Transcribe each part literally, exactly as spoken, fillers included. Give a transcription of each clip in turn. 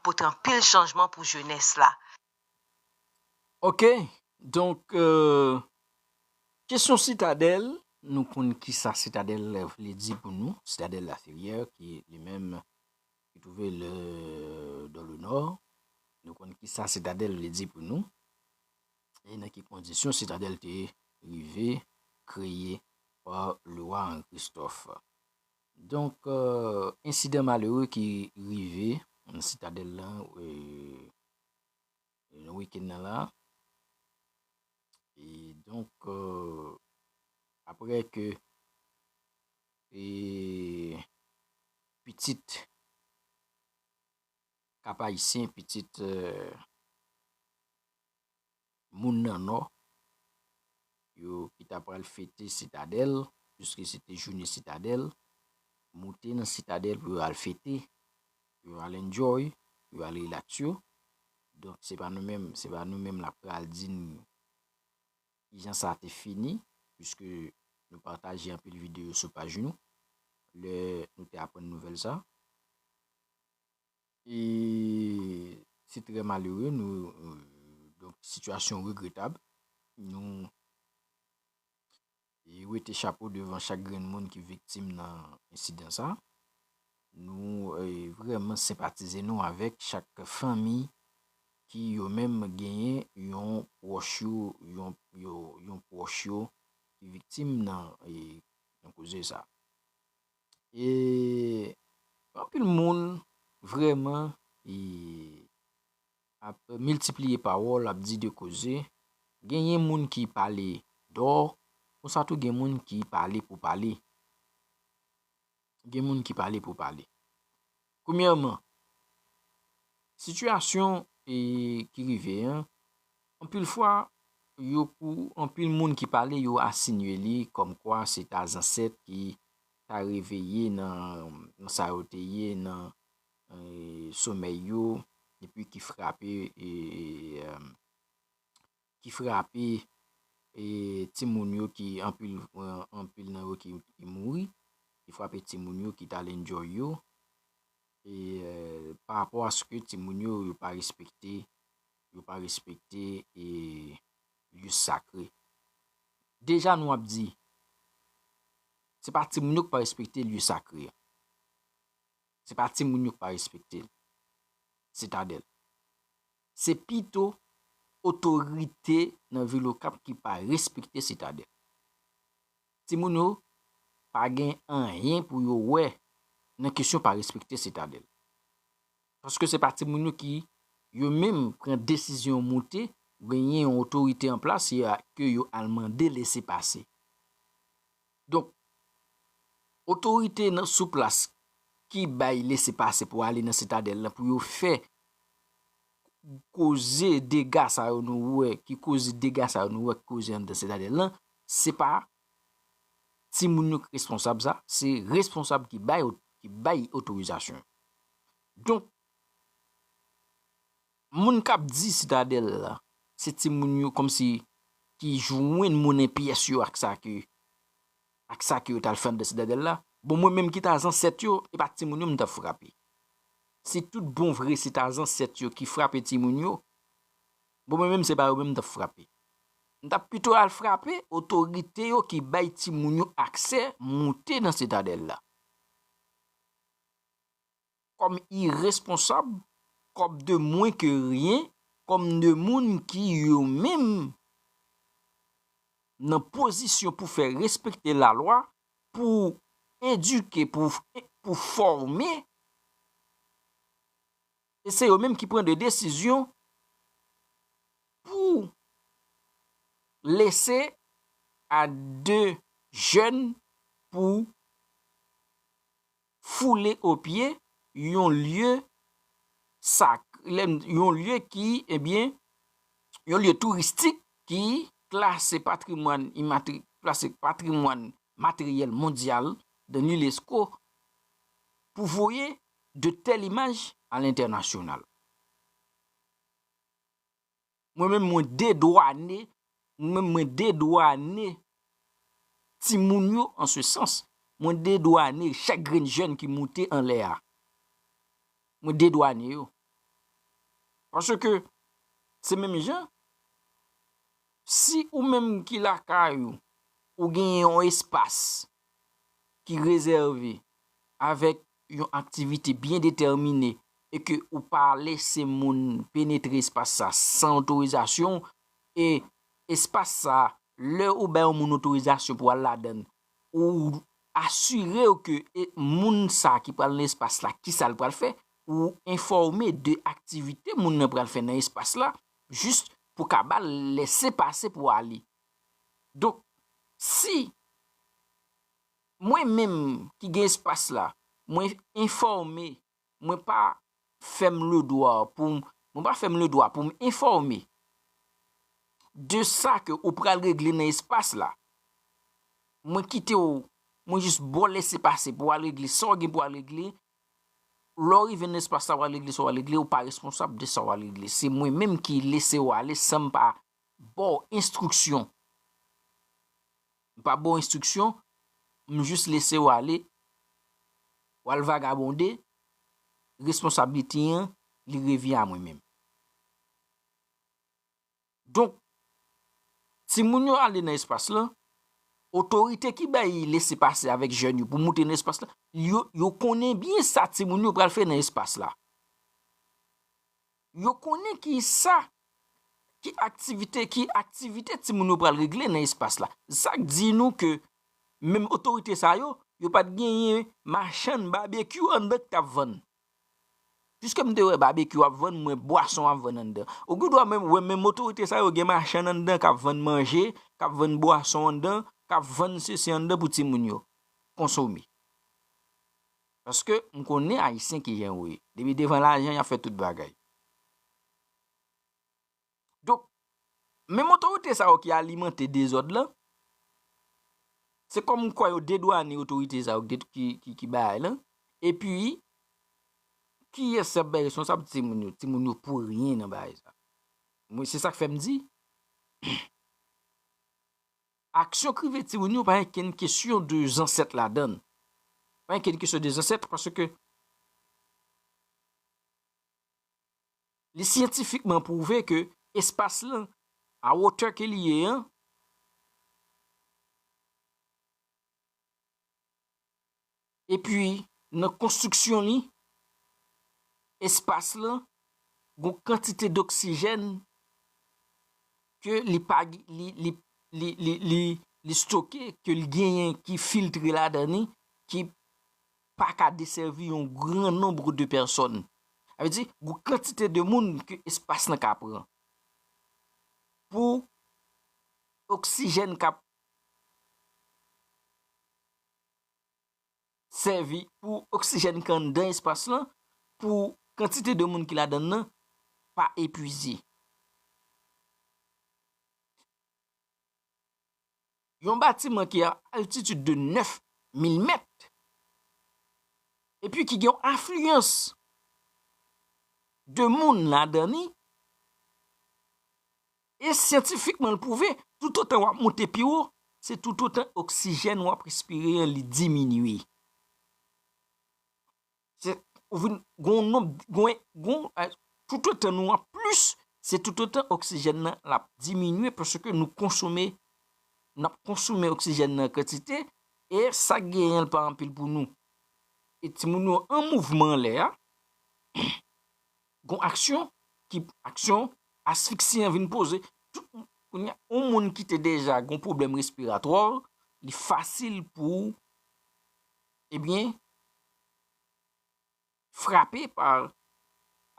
pote anpil chanjman pou jenès la. Ok, donk euh, kesyon Sitadèl, nou konn kisa Sitadèl vle di pou nou, Sitadèl Laferyè ki li menm ki twouve l dans le nord. Nou konn kisa Sitadèl vle di pou nou e nan ki kondisyon Sitadèl te rive kreye pa le wa Henri Christophe. Donk, euh, ensidan malere ki rive nan Sitadèl la euh, nan wikenn nan la. E donk, euh, apre ke e pitit Kap Ayisyen, pitit euh, moun nan nò, yo ki ta pral fete Sitadèl, piske se te jounen Sitadèl, moute nan Sitadèl pou yo al fete, pou yo al enjoy, pou yo al relax yo. Donk se pa nou menm, se pa nou menm l ap pral di n kijan sa te fini, piske nou pataje anpil videyo sou paj nou lè nou te aprann nouvèl sa. E se trè malere, nou donk sitiyasyon regretab. Nou e wete chapo devan chak grenn moun ki viktim nan ensidan sa. Nou e vrèman senpatize nou avèk chak fanmi ki yo menm genyen yon pwòch yo, yon, yo, yon pwòch yo ki viktim nan e nan koze sa. E anpil moun vrèman e ap miltipliye pawòl, ap di de koze. Genyen moun ki pale dò, konsa tou gen moun ki pale pou pale. Gen moun ki pale pou pale. Premyèman, sitiyasyon e ki rive an, anpil fwa yo pou anpil moun ki pale yo asinye li kòmkwa se ta zansèt ki ta reveye nan nan sa yo te ye nan e, somèy yo epi ki frape e, e, ki frape e, timoun yo ki anpil anpil nan yo ki, ki mouri, ki frape timoun yo ki t al enjoy yo e, pa rapò a se ke timoun yo yo pa respekte yo pa respekte e, lye sakre. Deja nou ap di se pa timoun yo k pa respekte lye sakre an. Se pa timoun yo k pa respekte l. Sitadèl. Se pito otorite nan vil Okap ki pa respekte Sitadèl. Timoun yo pa gen anyen pou yo wè nan kesyon pa respekte Sitadèl. Paske se pa timoun yo ki yo menm pran desizyon moute, genyen yon otorite an plas ke yo al mande lese pase. Donk, otorite nan sou plas ki bay lese pase pou ale nan Sitadèl la pou yo fè koze dega sa yo nou wè, ki koze dega sa yo nou wè ki koze anndan Sitadèl la, se pa timoun yo ki responsab sa, se responsab ki bay ki bay otorizasyon. Donk, moun k ap di Sitadèl la, se timoun yo kòmsi ki jwenn monnen pyès yo ak sa ke ak sa ke yo t al fè anndan Sitadèl la. Bon, mwen menm ki ta zansèt yo, e pa timoun yo m t ap frape. Si tout bon vre se ta zansèt yo ki frape timoun yo, bon, mwen menm se pa yo menm m t ap frape. M t ap pito al frape otorite yo ki bay timoun yo aksè moute nan Sitadèl la. Kòm iresponsab, kòm de mwen ke ryen, kòm de moun ki yo menm nan pozisyon pou fè respekte lalwa, pou edike, pou, pou fòme, e se yo menm ki pran de desizyon pou lese a de jèn pou foule o pye yon lye sak yon lye ki ebyen yon lye touristik ki klase patrimwàn imatri klase patrimwàn materyèl mondyal de l'UNESCO pou voye de tèl imaj a lentènasyonal. Mwen menm mwen dedwane, mwen menm mwen dedwane timoun yo an se sans. Mwen dedwane chak grenn jèn ki moute anlè a. Mwen dedwane yo. Paske se menm jan, si ou menm ki lakay ou, ou genyen yon espas ki rezève avèk yon aktivite byen detèmine e ke ou pa lese moun penetre espas sa san otorizasyon, e espas sa, lè ou bay yon moun otorizasyon pou al ladan l, ou asire w ke e, moun sa ki pral nan espas la, ki sa l pral fè, ou enfòme de aktivite moun nan pral fè nan espas la, jis pou ka ba l lese pase pou ale. Donk, si mwen menm ki gen espas la, mwen enfòme, mwen pa fè m le dwa pou m, mwen pa fè m le dwa pou m enfòme de sa ke ou pral regle nan espas la. Mwen kite w, mwen jis ba w lese pase pou w al regle sa w gen pou w al regle. Lè w rive nan espas la, w al regle sa w al regle, ou pa responsab de sa w al regle. Se mwen menm ki lese w ale san m pa ba w enstriksyon. M pa ba w enstriksyon, m jis lese w ale, w al vagabonde, responsablite an, li revyen a mwen menm. Donk, timoun yo ale nan espas lan, otorite ki bay lese pase avèk jèn yo pou moute nan espas lan, yo, yo konnen byen sa timoun yo pral fè nan espas la. Yo konnen ki sa, ki aktivite, ki aktivite timoun yo pral regle nan espas la. Sa k di nou ke menm otorite sa yo, yo pa t genyen machann babekyou anndan k t ap vann. Piske m te wè babekyou ap vann, m wè bwason ap vann anndan. Ou gen dwa menm wè menm otorite sa yo gen machann anndan k ap vann manje, k ap vann bwason anndan, k ap vann sesi anndan pou timoun yo konsome. Paske m konnen Ayisyen ki jan yo ye. Depi devan lajan, y ap fè tout bagay. Donk, menm otorite sa yo ki alimante dezòd lan, se kòm kwa yo dedwane otorite sa yo ki, ki, ki, ki bagay lan. Epi, kiyès k ap bay responsab? Timoun yo. Timoun yo pou ryen nan bagay sa. Mwen, se sa k fè m di, aksyon k rive timoun yo pa gen kenn kesyon de zansèt ladan l. Pa gen kenn kesyon de zansèt paske li syantifikman pwouve ke espas lan, a wotè ke li ye an, epi nan konstriksyon li, espas lan, gon kantite doksijèn ke li pa, li, li, li, li, li, li stoke, ke li genyen, ki filtre ladan li, ki pa ka desèvi yon gran nonb de pèsòn. Sa vle di, gon kantite de moun ke espas lan ka pran. Pou oksijèn k ap sèvi, pou oksijèn ki anndan espas lan, pou kantite de moun ki ladan l nan pa epwize. Yon batiman ki a altitid de nèf mil mèt, epi ki gen yon afliyans de moun ladan li, e syantifikman l pwouve, toutotan w ap monte pi wo, se toutotan oksijèn w ap respire an, li diminye. Se, ou vin, gon nonb, gon, gon, eh, toutotan nou an plis, se toutotan oksijèn nan l ap diminye paske nou konsome, n ap konsome oksijèn nan kantite, e sa k genyen l pa anpil pou nou. E timoun yo an mouvman anlè a, gon aksyon, ki, aksyon asfiksi an vin poze. Tout, kounye a, yon moun ki te deja gon pwoblèm respiratwa, li fasil pou, ebyen, frape pa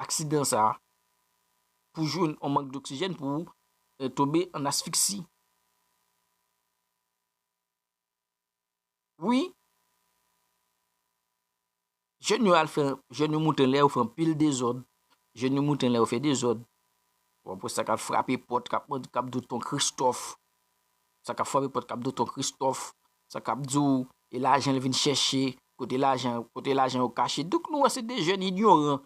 aksidan sa a, pou jwenn yon mank doksijèn, pou, eh, tonbe an asfiksi. Wi, jèn yo al fè, jèn yo moute anlè, yo fè anpil dezòd. Jèn yo moute anlè, yo fè dezòd. Bon, apre sa, k ap frape pòt, k ap mande, k ap di w ton Kristòf. Sa k ap frape pòt, k ap di w ton Kristòf. Sa k ap di w, e lajan l vin chèche, kote lajan, kote lajan yo kache. Donk, nou wè se de jèn inyoran.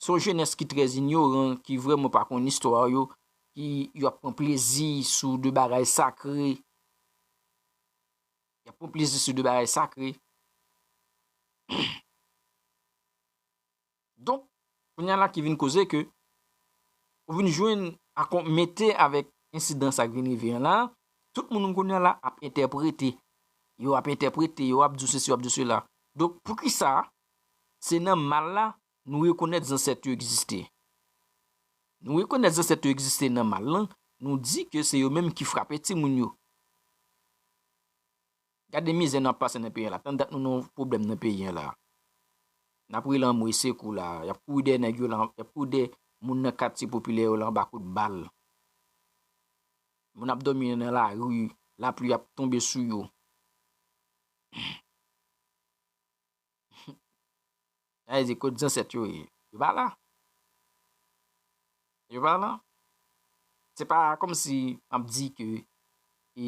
Se yon jenès ki trè inyoran, ki vrèman pa konn istwa yo, ki yo ap pran plezi sou de bagay sakre. Y ap pran plezi sou de bagay sakre. Donk, kounye a la ki vin koze ke ou vin jwenn akon-, mete avèk ensidan sa k vin rive an la, tout moun kounye a la ap entèprete. Yo ap entèprete, yo ap di w sesi, yo ap di w sela. Donk, poukisa se nan mal la nou rekonèt zansèt yo egziste? Nou rekonèt zansèt yo egziste nan mal lan, nou di ke se yo menm ki frape timoun yo. Gade mizè n ap pase nan peyi an la. Tann dat nou nan yon pwoblèm nan peyi an la. N ap rele anmwe sekou la. Y ap kouri dèyè nèg yo la. Y ap kouri dèyè moun nan katye popilè yo la anba kout bal. Moun ap dòmi nan lari. Lapli ap tonbe sou yo. Sa vle di kot zansèt yo ye? Yo pa la. Yo pa la. Se pa kòmsi m ap di ke, e,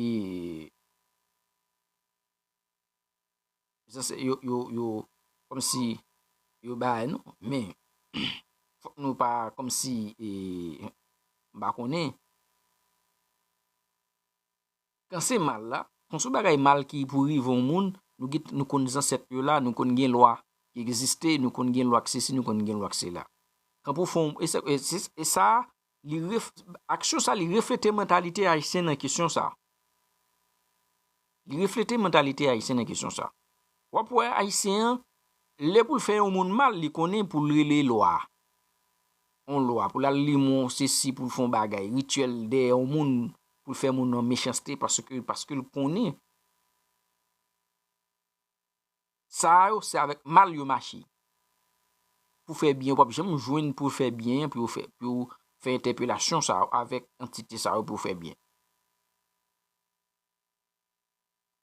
zansèt yo, yo, yo, kòmsi yo bay nou, men fòk nou pa kòmsi, e, m pa konnen. Kan se mal la, kan se yon bagay mal ki pou rive yon moun, nou gen, nou konn zansèt yo la, nou konn gen lwa ki egziste, nou konn gen lwa k sesi, nou konn gen lwa k sela. Kan pou fè yon, e sa, e se, e sa, li ref-, aksyon sa, li reflete mantalite ayisyen nan kesyon sa. Li reflete mantalite ayisyen nan kesyon sa. W ap wè ayisyen an, lè pou l fè yon moun mal, li konnen pou l rele lwa. Yon lwa, pou l al limon, sesi, pou l fè yon bagay, rityèl dèyè yon moun, pou l fè moun nan mechanste, paske, paske l konnen. Sa yo, se avèk mal yo mache. Pou fè byen, w p ap janm jwenn pou fè byen, pou yo fè, pou yo fè entèpelasyon sa yo avèk antite sa yo pou fè byen.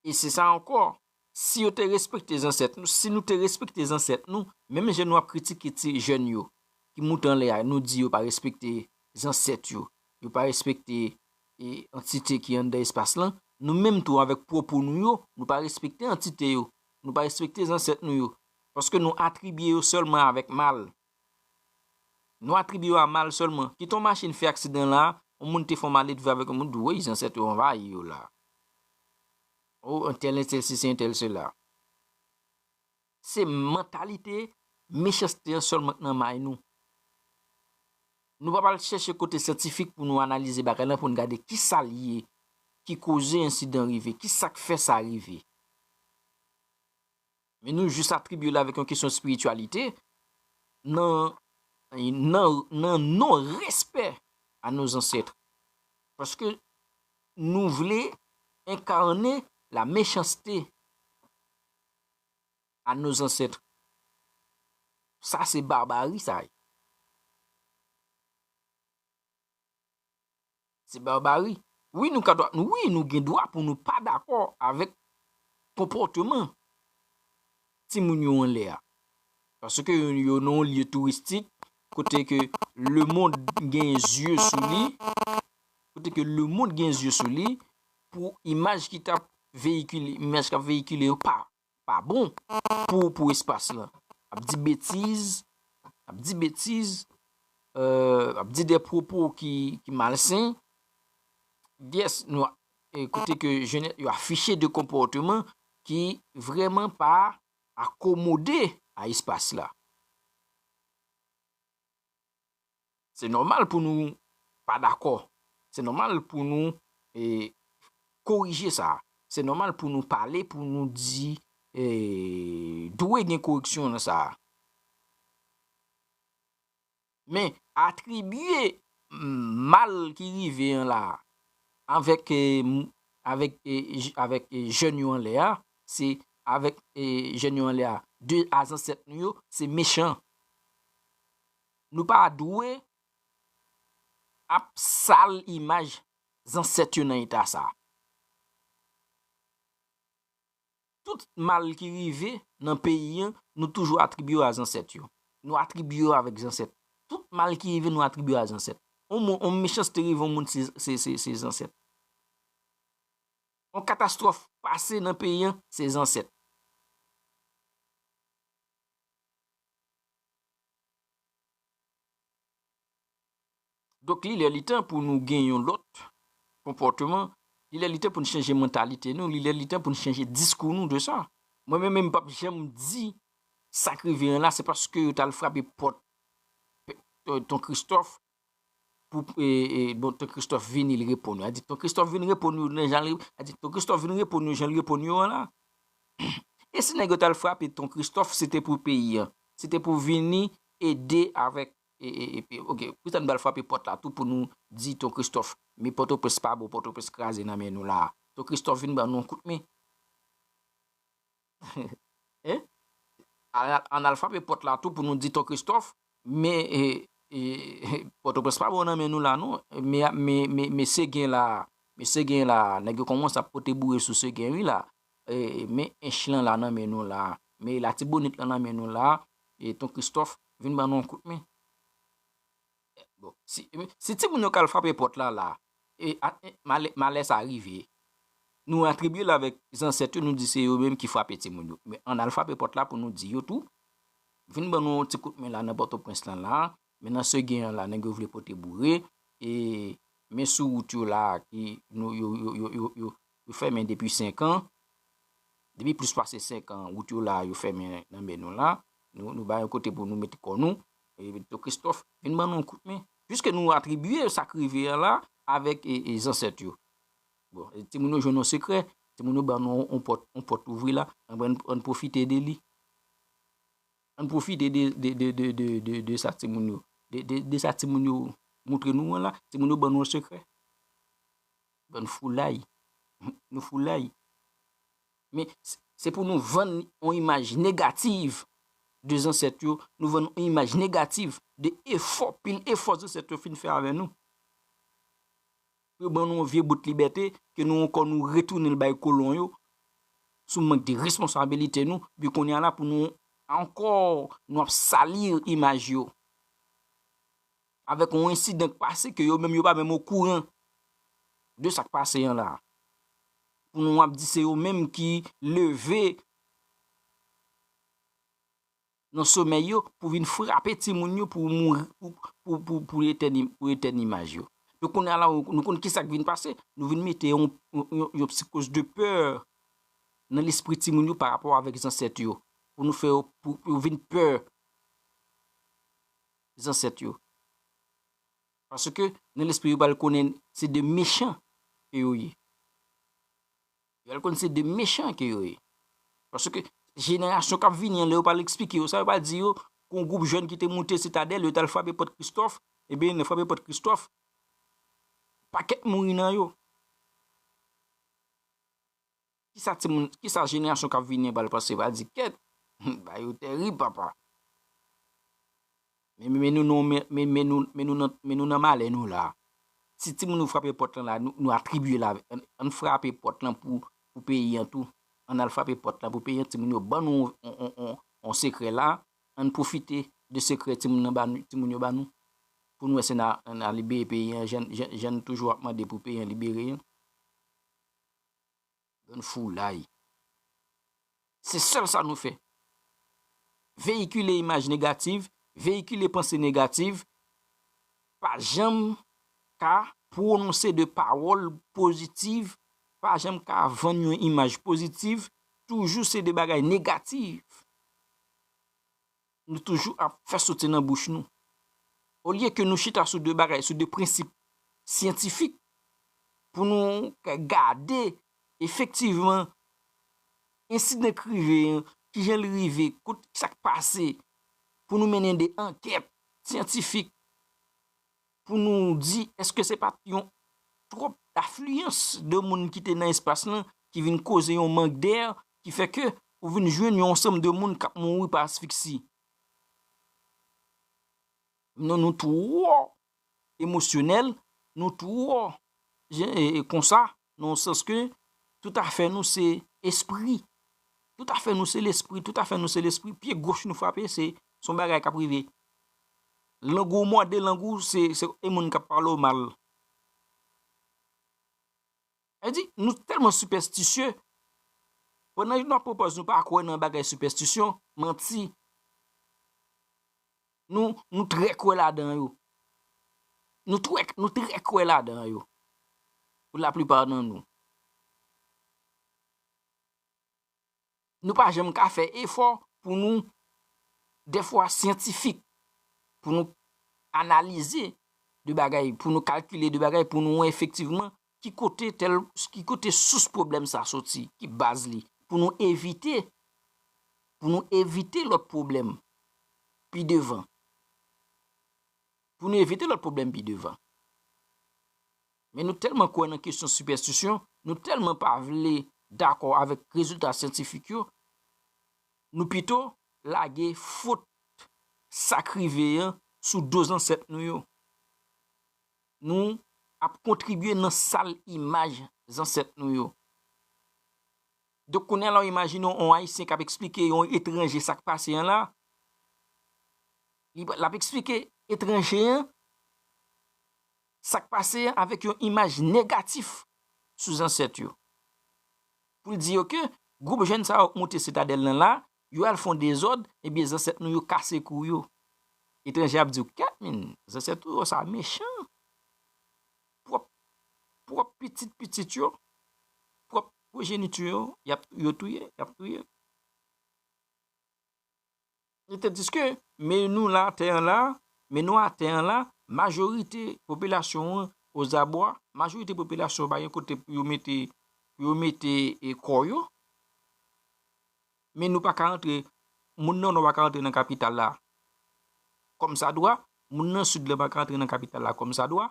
E se sa ankò, si yo te respekte zansèt nou, si nou te respekte zansèt nou, menm jan nou ap kritike ti jèn yo ki moute anlè a, nou di yo pa respekte zansèt yo, yo pa respekte, e, antite ki anndan espas lan, nou menm tou avèk pwopo nou yo, nou pa respekte antite yo, nou pa respekte zansèt nou yo, paske nou atribye yo sèlman avèk mal. Nou atribye yo a mal sèlman. Kite yon machin fè aksidan la, yon moun te fè yon maledve avèk yon moun, di, wi, zansèt yo anvayi yo la. O, entèl, entèl sesi, entèl sela. Se mantalite mechanste an sèlman k nan may nou. Nou pa pral chèche kote syantifik pou nou analize bagay lan, pou n gade kisa l ye ki koze ensidan rive, kisa k fè sa rive. Men nou jis atribye l avèk yon kesyon espirityalite nan, nan, nan non respè a nos ancêtres. Paske nou vle enkane la mechanste a nos ancêtres. Sa se barbari sa ye. Se barbari. Wi, nou ka dwa, wi, nou gen dwa pou nou pa dakò avèk konpòteman timoun yo anlè a. Paske yo, yo nan yon lye touristik, kote ke lemonn gen zye sou li, kote ke lemonn gen zye sou li, pou imaj ki t ap veyikile, imaj k ap veyikile yo pa, pa bon pou, pou espas lan. Ap di betiz, ap di betiz, euh, ap di de pwopo ki, ki malsen. Yes, nou, e kote ke jenès yo afiche de konpòteman ki vrèman pa akomode a espas la. Se nòmal pou nou pa dakò. Se nòmal pou nou, e, korije sa. Se nòmal pou nou pale, pou nou di, e, dwe gen koreksyon nan sa. Men, atribye mal ki rive an la avèk, e, m-, avèk, e, j-, avèk, e, jèn yo anlè a, se avèk, e, jèn yo anlè a, de a zansèt nou yo, se mechan. Nou pa dwe ap sal imaj zansèt yo nan eta sa. Tout mal ki rive nan peyi an, nou toujou atribye yo a zansèt yo. Nou atribye yo avèk zansèt. Tout mal ki rive, nou atribye yo a zansèt. On moun, on mechanste rive on moun, se, se, se, se zansèt. On katastwòf pase nan peyi an, se zansèt. Donk, li lè li tan pou nou gen yon lòt konpòteman. Li lè li tan pou n chanje mantalite nou. Li lè li tan pou n chanje diskou nou de sa. Mwen menm, m p ap janm di sa k rive an la, se paske yo t al frape pòt, e, Ton Kristòf, pou, e, e, bon, Ton Kristòf vini, li reponn yo. A di, Ton Kristòf vin reponn yo nan jan li, a di, Ton Kristòf vin reponn yo jan li reponn yo an la. E si nèg yo t al frape Ton Kristòf, se te pou peyi an. Se te pou vini ede avèk, e, e, e, e, ok, poutèt nou t al frape pòt la tou pou nou di Ton Kristòf, men Pòtoprens pa bon, Pòtoprens kraze nan men nou la. Ton Kristòf vin ban nou yon kout men. Hein? Ann al, ann al frape pòt la tou pou nou di Ton Kristòf, men, e, e, Pòtoprens pa bon nan men nou la, non. Men, men, men, men Segen la, men Segen la, nèg yo kòmanse ap pote boure sou Segen, wi, la. E, men Ench lan la nan men nou la. Men Latibonit lan nan men nou la. E Ton Kristòf vin ban nou yon kout men. Bon, si, si timoun yo k al frape pòt la, la, e, a, e, malè, malè sa rive, nou atribye l avèk zansèt yo, nou di se yo menm ki frape timoun yo. Men ann al frape pòt la pou nou di yo tou, vin ban nou yon ti kout men la nan Pòtoprens lan la, men nan Segen an la, nèg yo vle pote boure, e, men sou wout yo la, ki, nou, yo, yo, yo, yo, yo, yo fèmen depi senk an, depi plis pase senk an, wout yo la, yo fèmen nan men nou la, nou, nou ba yon kote pou nou mete kò nou, e, Ton Kristòf, vin ban nou yon kout men. Piske nou atribye sa k rive an la avèk, e, e, zansèt yo. Bon, e, timoun yo jwenn yon sekrè, timoun yo ban nou yon, yon pòt, yon pòt ouvri la, ann, ann pwofite de li. Ann pwofite de, de, de, de, de, de, de sa timoun yo, de, de, de sa timoun yo montre nou an la, timoun yo ban nou yon sekrè. Bann foulay. Nou foulay. Men se, se pou nou vann yon imaj negatif de zansèt yo, nou vann yon imaj negatif de efò, pil efò zansèt yo fin fè avè nou. Pou yo ban nou yon vye bout libète, ke nou ankò nou retounen l bay kolon yo, sou mank de responsabilite nou, pi kounye a la pou nou ankò, nou ap sali imaj yo. Avèk yon ensidan k pase ke yo menm yo pa menm okouran de sa k pase an la. Pou nou ap di se yo menm ki leve nan somèy yo pou vin frape timoun yo pou mouri, pou, pou, pou, pou etèn, pou etèn imaj yo. Donk, kounye a la, nou konn ki sa k vin pase, nou vin mete yon, yon, yon, yon psikoz de pè nan lespri timoun yo pa rapò avèk zansèt yo, pou nou fè yo, pou, pou yo vin pè zansèt yo. Paske nan lespri yo pral konnen se de mechan ke yo ye. Yo pral konnen se de mechan ke yo ye. Paske jenerasyon k ap vini an, lè yo pral eksplike yo sa, yo pral di yo, gon gwoup jèn ki te moute Sitadèl, yo t al frape pòt Kristòf, ebyen, nan frape pòt Kristòf, pakèt mouri nan yo. Kisa timoun, kisa jenerasyon k ap vini an pral panse, pral di, kèt, bagay yo tèrib, papa. Men, men, men nou, nou, men, men, men nou, men nou nan, men nou nan malè nou la. Si timoun yo frape pòt lan la, nou, nou atribye la, ann, ann frape pòt lan pou, pou peyi an tou. Ann al frape pòt lan pou peyi an, timoun yo ban nou on, on, on, on sekrè la, ann pwofite de sekrè timoun nan ba nou, timoun yo ba nou. Pou nou wè si n a, n a libere peyi an, jan, jan, jan nou toujou ap mande pou peyi an libere an. Bann foulay. Se sèl sa nou fè. Veyikile imaj negatif, veyikile panse negatif, pa janm ka pwononse de pawòl pozitif, pa janm ka vann yon imaj pozitif, toujou se de bagay negatif. Nou toujou ap fè soti nan bouch nou. Olye ke nou chita sou de bagay, sou de prensip syantifik, pou nou ka gade efektivman ensidan k rive an, kijan l rive, kot sa k pase, pou nou mennen de ankèt syantifik, pou nou di, èske se pa t yon twòp afliyans de moun ki te nan espas lan, ki vin koze yon mank dè, ki fè ke ou vin jwenn yon ansanm de moun k ap mouri pa asfiksi. Non, nou twò emosyonèl, nou twò, e, e, konsa, nan yon sans ke tout afè nou se espri. Tout afè nou se lespri, tout afè nou se lespri. Pye goch nou frape, se, se yon bagay k ap rive. Lang ou mòde lang ou, se, se e moun k ap pale w mal. Sa vle di, nou tèlman sipèstisye, pandan nou ap pwopòz nou pa kwè nan bagay sipèstisyon, manti. Nou, nou trè kwè ladan yo. Nou trè, nou trè kwè ladan yo. Pou laplipa nan nou. Nou pa janm ka fè efò pou nou, dèfwa syantifik, pou nou analize de bagay, pou nou kalkile de bagay, pou nou wè efektivman ki kote tèl, ki kote sous pwoblèm sa soti, ki baz li, pou nou evite, pou nou evite lòt pwoblèm pi devan. Pou nou evite lòt pwoblèm pi devan. Men nou tèlman kwè nan kesyon sipèstisyon, nou tèlman pa vle dakò avèk rezilta syantifik yo, nou pito lage fot sa k rive an sou do zansèt nou yo. Nou ap kontribye nan sal imaj zansèt nou yo. Donk, kounye a la, w imajine yon Ayisyen k ap eksplike yon etranje sa k pase an la. Li, l ap eksplike etranje an sa k pase an avèk yon imaj negatif sou zansèt yo. Pou l di yo ke gwoup jèn sa yo k monte Sitadèl lan la, yo al fè yon dezòd, ebyen, zansèt nou yo kase kou yo. Etranje ap di w, "Kèt, men, zansèt ou yo sa mechan." Pwòp, pwòp pitit pitit yo, pwòp pwojeniti yo, y ap, yo touye, y ap touye. E tandiske, men nou la, atè an la, men nou atè an la, majorite popilasyon an ozabwa, majorite popilasyon pa gen kote pou yo mete, pou yo mete, e, kò yo. Men nou pa ka rantre, moun nan nò pa ka rantre nan kapital la kòmsadwa, moun nan sid la pa ka rantre nan kapital la kòmsadwa.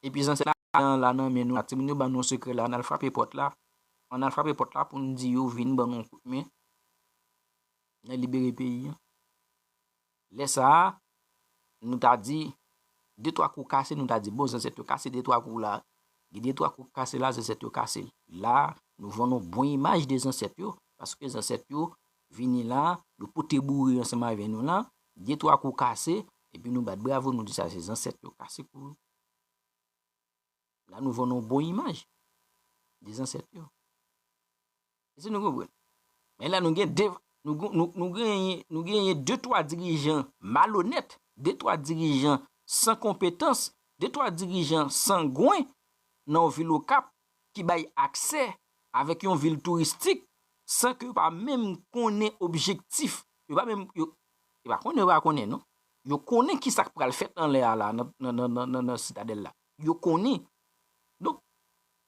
Epi zansèt la, la nan men nou la, timoun yo ban nou sekrè la, ann al frape pòt la, ann al frape pòt la pou n di yo vin ban nou yon kout men nan libere peyi an. Lè sa a, nou ta di, de twa kou kase, nou ta di, bon, zansèt yo kase de twa kou la. Gen de twa kou kase la, zansèt yo kase. La, nou vann yon bon imaj de zansèt yo, paske zansèt yo vini la, yo pote boure ansanm avè nou la, de twa kou kase, epi nou bat bravo, nou di sa se zansèt yo kase kou. La, nou vann yon bon imaj de zansèt yo. Èske nou konprann? Men la, nou gen de, nou, nou, nou genyen, nou genyen de twa dirijan malonèt, de twa dirijan san konpetans, de twa dirijan sangwen nan yon vil Okap ki bay aksè avèk yon vil touristik san ke yo pa menm konnen objektif. Yo pa menm, yo, yo pa konnen, yo pa konnen, non. Yo konnen ki sa k pral fèt anlè a la, nan, nan, nan, nan, nan, nan Sitadèl la. Yo konnen. Donk,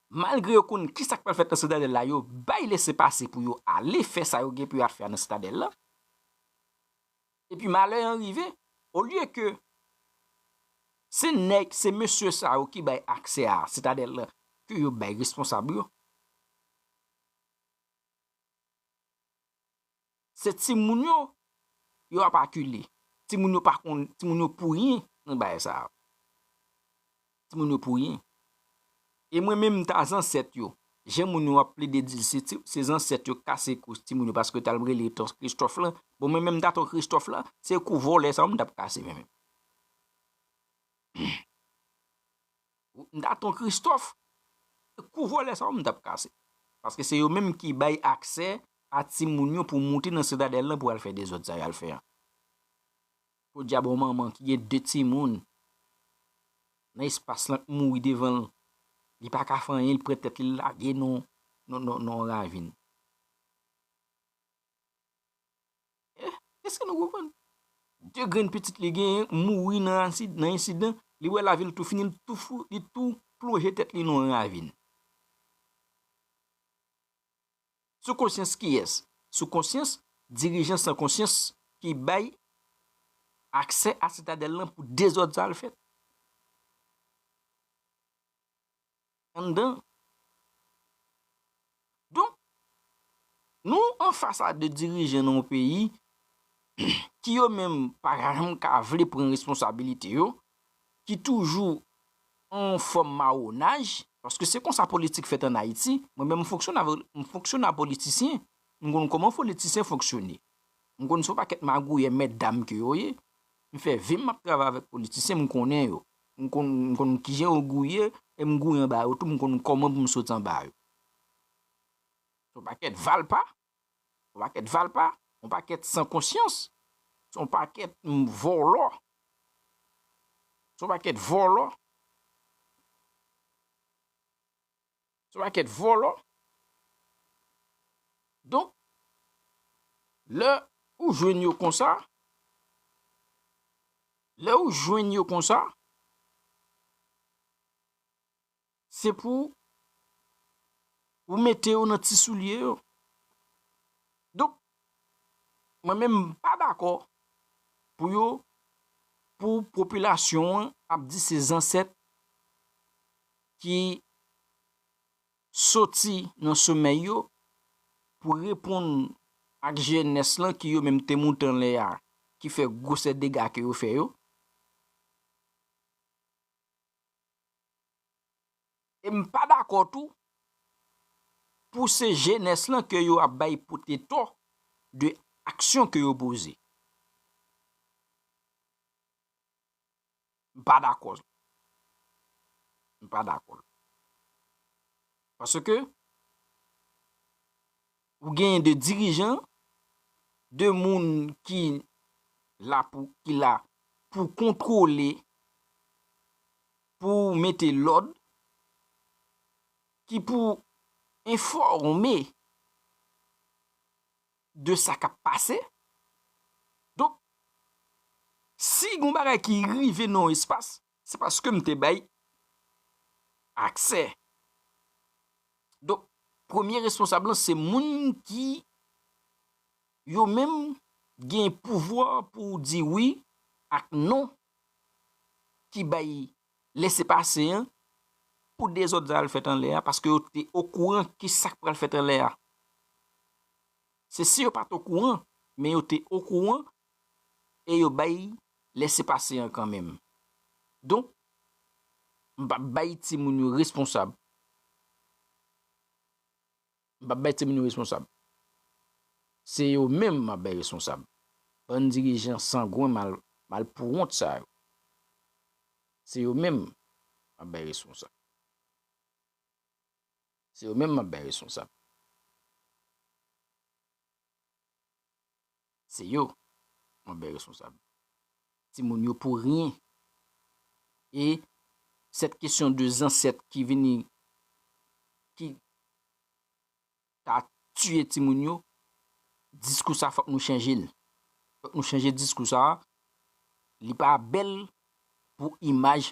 malgre yo konn ki sa k pral fèt nan Sitadèl la, yo bay lesepase pou yo ale fè sa yo gen pou yo al fè a nan Sitadèl la. Epi malè an rive, olye ke se nèg, se mesye sa yo ki bay aksè a Sitadèl la, ke yo bay responsab yo, se timoun yo, yo ap akile. Timoun yo pa konn, timoun yo pou ryen nan bagay sa a. Timoun yo pou ryen. E mwen menm, m ta zansèt yo. Jan moun yo ap plede di l, se ti, se zansèt yo k kase kou timoun yo, paske yo t al rele ton Kristòf lan. Bon, mwen menm, m ta ton Kristòf lan, se kou vòlè sa yo m t ap kase mwen menm. M ta ton Kristòf, kou vòlè sa yo m t ap kase. Paske se yo menm ki bay aksè a timoun yo pou moute nan Sitadèl lan pou al fè dezòd sa y al fè an. Podyab, yon manman ki gen de timoun nan espas lan k mouri devan l, li pa ka fè anyen, li pran tèt li, l lage nan, nan, nan, nan yon ravin. Eh, èske nou konprann? De grenn pitit li genyen mouri nan ansid-, nan ensidan, li wè lavi l tou fini, li tou fou, li tou plonje tèt li nan yon ravin. Sou konsyans kiyès? Sou konsyans dirijan san konsyans ki bay aksè a Sitadèl lan pou dezòd sa al fèt anndan. Donk, nou anfas a de dirijan nan yon peyi ki yo menm pa janm ka vle pran responsabilite yo, ki toujou an fòm mawonaj, paske se konsa politik fèt ann Ayiti. Mwen menm, m fonksyone avèk, m fonksyone a politisyen, m konn kòman politisyen fonksyone. M konn se yon pakèt magouyè mètdam ke yo ye. M fè vi m ap travay avèk politisyen, m konnen yo. M konn, m konn kijan yo gouye, e m gouye anba yo tou, m konn kòman pou m soti anba yo. Se yon pakèt valpa, yon pakèt valpa, yon pakèt san konsyans, se yon pakèt, mm, vòlò. Se yon pakèt vòlò. Se yon pakèt vòlò. Donk, lè ou jwenn yo konsa, lè ou jwenn yo konsa, se pou ou mete yo nan ti soulye yo. Donk, mwen menm m pa dakò pou yo, pou popilasyon an ap di se zansèt ki soti nan somèy yo pou reponn ak jenès lan ki yo menm te moute anlè a, ki fè gwosè dega ke yo fè yo. E m pa dakò tou pou se jenès lan ke yo ap bay pote tò de aksyon ke yo poze. M pa dakò. M pa dakò. Paske ou genyen de dirijan, de moun ki la pou, ki la pou kontwole, pou mete lòd, ki pou enfòme de sa k ap pase. Donk, si gon bagay ki rive nan yon espas, se paske m te bay aksè. Donk, premye responsab lan, se moun ki yo menm gen pouvwa pou di wi ak non, ki bay lese pase an pou dezòd sa al fèt anlè a, paske yo te okouran ki sa k pral fèt anlè a. Se si yo pa t okouran, men yo te okouran e yo bay lese pase an kanmenm. Donk, m p ap bay timoun yo responsab. M p ap bay timoun yo responsab. Se yo menm m ap bay responsab. Bann dirijan sangwen mal, malpouwont sa yo. Se yo menm m ap bay responsab. Se yo menm m ap bay responsab. Se yo m ap bay responsab. Timoun yo pou ryen. E sèt kesyon de zansèt ki vini, ki ta tiye timoun yo, diskou sa fòk nou chanje l. Fòk nou chanje diskou sa. Li pa bèl pou imaj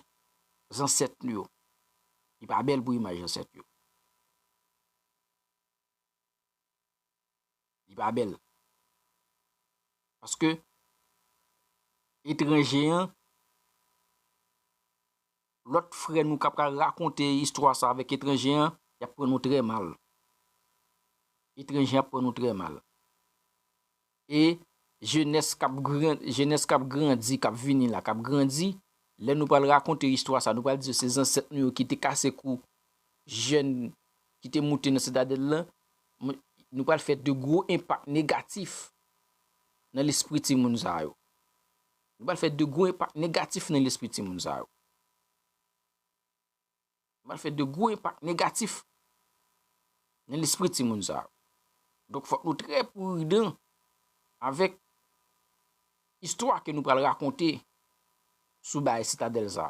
zansèt yo. Li pa bèl pou imaj zansèt yo. Li pa bèl. Paske etranje an, lòt frè nou k ap pral rakonte istwa sa avèk etranje an, y ap pran nou trè mal. Etranje ap pran nou trè mal. E jenès k ap gran-, jenès k ap grandi, k ap vini la, k ap grandi, lè nou pral rakonte istwa sa, nou pral di yo se zansèt nou yo ki te kase kou jèn ki te moute nan Sitadèl lan, m-, nou pral fè de gwo enpak negatif nan lespri timoun sa yo. Nou pral fè de gwo enpak negatif nan lespri timoun sa yo. Pral fè de gwo enpak negatif nan lespri timoun sa yo. Donk, fòk nou trè pridan avèk istwa ke nou pral rakonte sou bagay Sitadèl sa.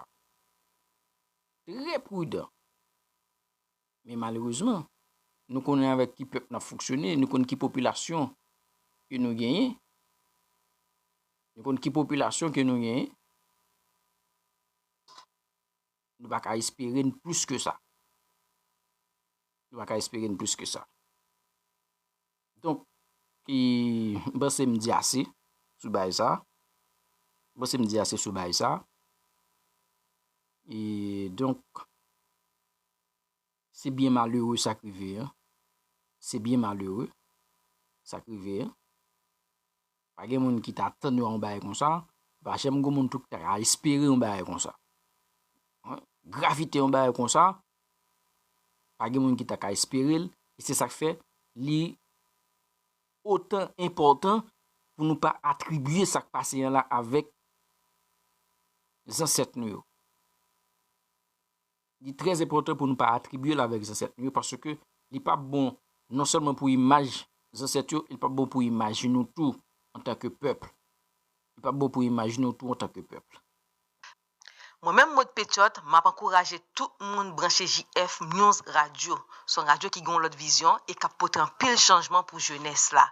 Trè pridan. Men malerezman, nou konnen avèk ki pèp n ap fonksyone, nou konn ki popilasyon ke nou genyen. Nou konn ki popilasyon ke nou genyen. Nou pa ka espere n plis ke sa. Nou pa ka espere n plis ke sa. Donk, e, m panse m di ase sou bagay sa. M panse m di ase sou bagay sa. E donk, se byen malere sa k rive an. Se byen malere sa k rive an. Pa gen moun ki t atann yo a yon bagay konsa. Pa janm gen moun tou ki ta ka espere yon bagay konsa. Wi. Gravite yon bagay konsa, pa gen moun ki ta ka espere l. E se sa k fè li otan enpòtan pou nou pa atribye sa k pase an la avèk zansèt nou yo. Li trè enpòtan pou nou pa atribye l avèk zansèt nou yo, paske li p ap bon non sèlman pou imaj zansèt yo, li p ap bon pou imaj nou tou antanke pèp. Li p ap bon pou imaj nou tou antanke pèp. Mwen menm, Maud Petiot, m ap ankouraje tout moun branche J F News Radio. Se yon radyo ki gen yon lòt vizyon e k ap pote anpil chanjman pou jenès la.